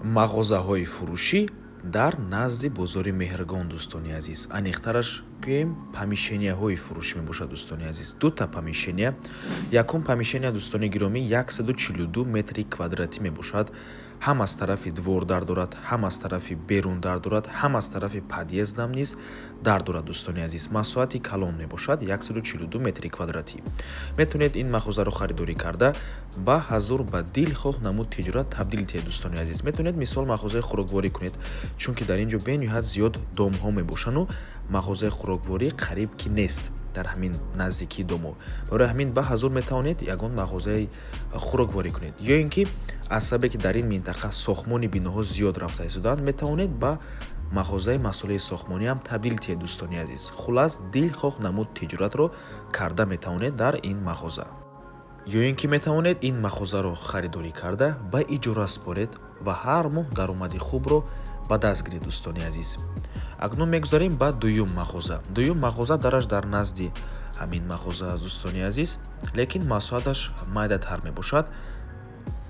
Мағозаҳои фурӯшӣ дар назди бозори Меҳргон, дӯстони азиз. Аниқтараш гӯем, помещенияҳои фурӯшӣ мебошад, дӯстони азиз. Дута помещения. Якум помещения, дӯстони гиромӣ, 142 метри квадратӣ мебошад. Ҳам аз тарафи двор дар дорад, ҳам аз тарафи берун дар дорад, ҳам аз тарафи подъездам низ дар дорад, дӯстони азиз. Масоҳати калон мебошад, 142 метри квадратӣ. Метавонед ин мағозаро харидорӣ карда, ба ҳазур ба дилхоҳ намуд тиҷорат табдил диҳед, дӯстони азиз. Метавонед, мисол, мағозаи хӯрокворӣ кунед, чунки дар ин ҷо бениҳоят зиёд домҳо мебошанду мағозаи хӯрокворӣ қариб ки нест дар ҳамин наздикии домҳо. Барои ҳамин ба ҳазур метавонед ягон мағозаи хӯрокворӣ кунед ё ин ки аз сабабе ки дар ин минтақа сохтмони биноҳо зиёд рафта истодаанд, метавонед ба мағозаи масолеҳи сохтмонӣ ҳам табдил диҳед, дӯстони азиз. Хуллас, дилхоҳ намуд тиҷоратро карда метавонед дар ин мағоза ё ин ки метавонед ин мағозаро харидорӣ карда, ба иҷора според ва ҳар моҳ даромади хубро ба даст гиред, дӯстони азиз. Акнун мегузарем ба дуюм мағоза. Дуюм мағоза дараш дар назди ҳамин мағоза аст, дӯстони азиз, лекин масоҳаташ майдатар мебошад.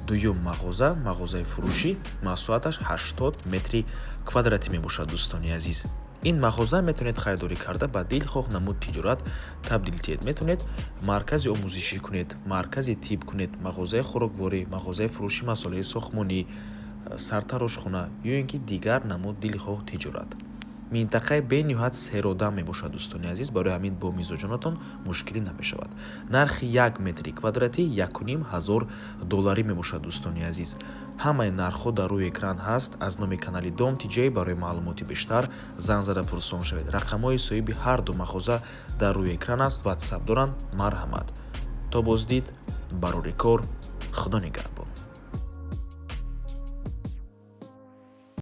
Дуюм мағоза, мағозаи фурӯшӣ, масоҳаташ 80 метри квадратӣ мебошад, дӯстони азиз. Ин мағоза метавонед харидорӣ карда, ба дилхоҳ намуд тиҷорат табдил диҳед. Метавонед маркази омӯзишӣ кунед, маркази тиб кунед, мағозаи хӯрокворӣ, мағозаи фурӯши масолеҳи сохтмонӣ, сартарошхона ё ин ки дигар намуд дилхоҳ тиҷорат. Минтақаи бениҳоят серодам мебошад, дӯстони азиз, барои ҳамин бо мизоҷонатон мушкилӣ намешавад. Нархи 1 метри квадратӣ 1500 долларӣ мебошад, дӯстони азиз. Ҳамаи нархҳо дар рӯи экран ҳаст. Аз номи канали Дом Тиҷай барои маълумоти бештар занг зада пурсон шавед. Рақамҳои соҳиби ҳар ду мағоза дар рӯи экран аст, ватсап доранд. Марҳамат. То боздид, барори кор, Худо нигаҳбон.